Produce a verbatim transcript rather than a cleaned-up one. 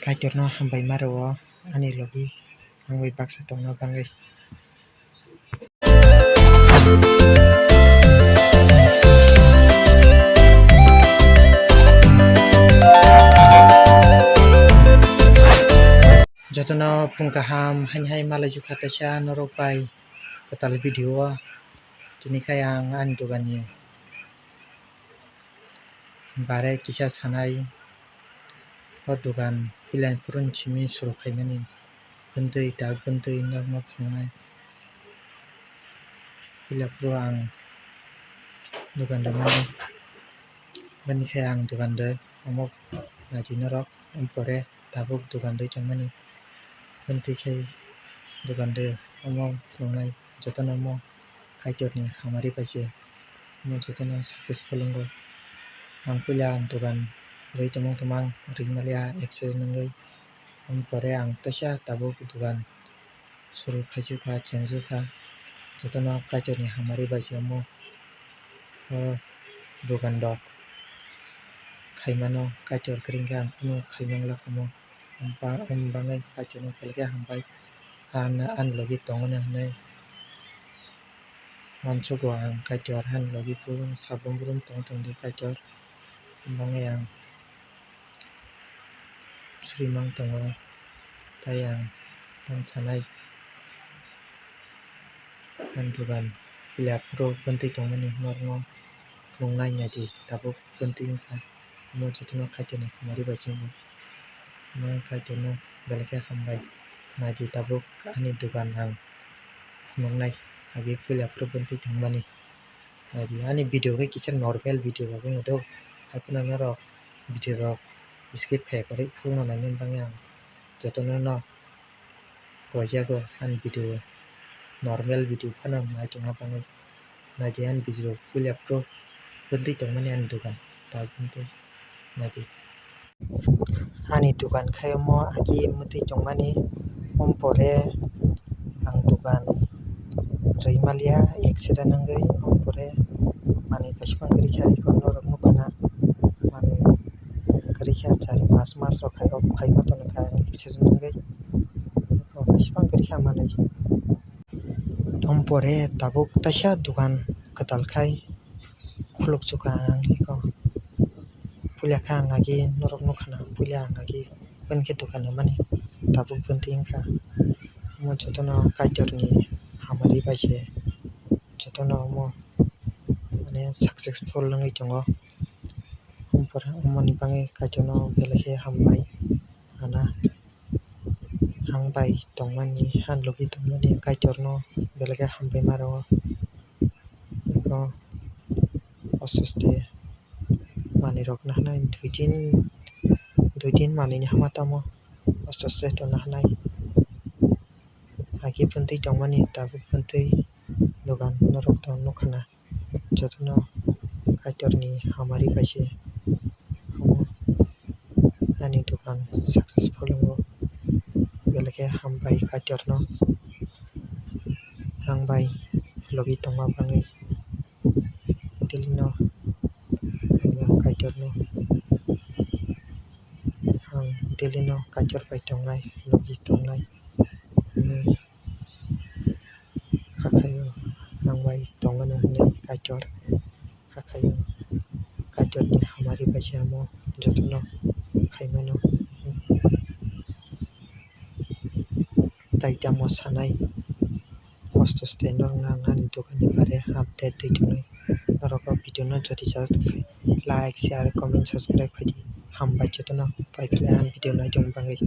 Kaitorno hambai ma rwo ani logi ang bai baksa tongna bagwi. Jotono phung kaham haini hai malai jukha teisa norok bai kwtal video o. Tini khai ang ani dogani bare kisa sanai, o dogan puila phuru simi suru khaimani, bwntwi ta bwntwi norokno phunuknai. Puila phuru ang dogan rwmani, bini khe ang dogan rw omo naidi norok, pore tabuk dogan rwi tongmani, bwntwi khe dogan rw omo phunuknai. Jotono omo Kaitorni hamari bai se omo jotono successful wngo. Ang puila dogan rwi tongmung tongmung rwi maliya accident wngwi. Omo pore ang teisa tabuk dogan suru khaisukha, chengjakha. Jotono Kaitorni hamari bai se omo o dogan rok khaimano, Kaitor kwrwngkhe ang kunu khaimanglak omo. Omo ba-, omo bagwi Kaitorno belai khe hambai, ani, ani logi tongmani hwnwi. Uansugo ang Kaitor, ani logi phuru sabrum brum tong tongdi Kaitor. Omo bagwi ang suri mang tongo, tei ang tong sanai. Ani dogan puila phuru bwntwi tongmani norokno phunuknai naidi tabuk bwntwi wngkha. Omo jotono Kaitorni hamari bai se wngo. Omo Kaitorno belai khe hambai naidi tabuk ani dogan ang phunuknai agi puila phuru bwntwi tongmani. Naidi ani video khe kisa normal video rok wngwi do, haiphano norok video rok skip khai kwrwi phuru nainani bagwi ang jotono no koijago ani video, normal video phano nai tongna bagwi. Naidi ani video puila phuru bwntwi tongmani ani dogan, ta bwntwi naidi. Ani dogan khe omo agi mwtwi tongmani, omo pore ang dogan rwi maliya accident wngwi, omo pore manwi kaisa kwrwi kha, eko norok nukha na, manwi kwrwi kha chari pas mas rok khai, o khai ma tongkha accident wngwi, eko kaisa kwrwi kha manwi. Omo pore tabuk teisa dogan kwtal khai khulukjukha ang eko. Puila khe ang agi norok nukha na, puila ang agi bini khe dogan rwmani tabuk bwntwi wngkha. Omo jotono Kaitorni hamari bai se jotono omo mane successful wngwi tongo. Omo pore omoni bagwi Kaitorno belai khe hambai ana. Ang bai tongmani, ang logi tongmani Kaitorno belai khe hambai ma rwo. Eko oste manwi rok nahnai dui din, dui din manwi ni hama tamo oste oste to nahnai. Agi bwntwi tongmani tabuk bwntwi dogan norok to nukha na. Jotono Kaitorni hamari bai se omo ani dogan successful wngo. Belai khe hambai Kaitorno ang bai logi tongma bagwi. Daily no ang Kaitorno, ang daily no Kaitor bai tongnai, logi tongnai hinwi kha khaio, ang bai tongmano hinwi Kaitor kha khaio. Kaitorni hamari bai se amo jotono khaimano. Tai tamo sanai, oste oste norokno ang ani doganni bare update twi tongnai. Norok o video no jodi chajak tongkhe like, share, comment, subscribe khaidi. Hambai jotono, pai philai ani video naitongni bagwi.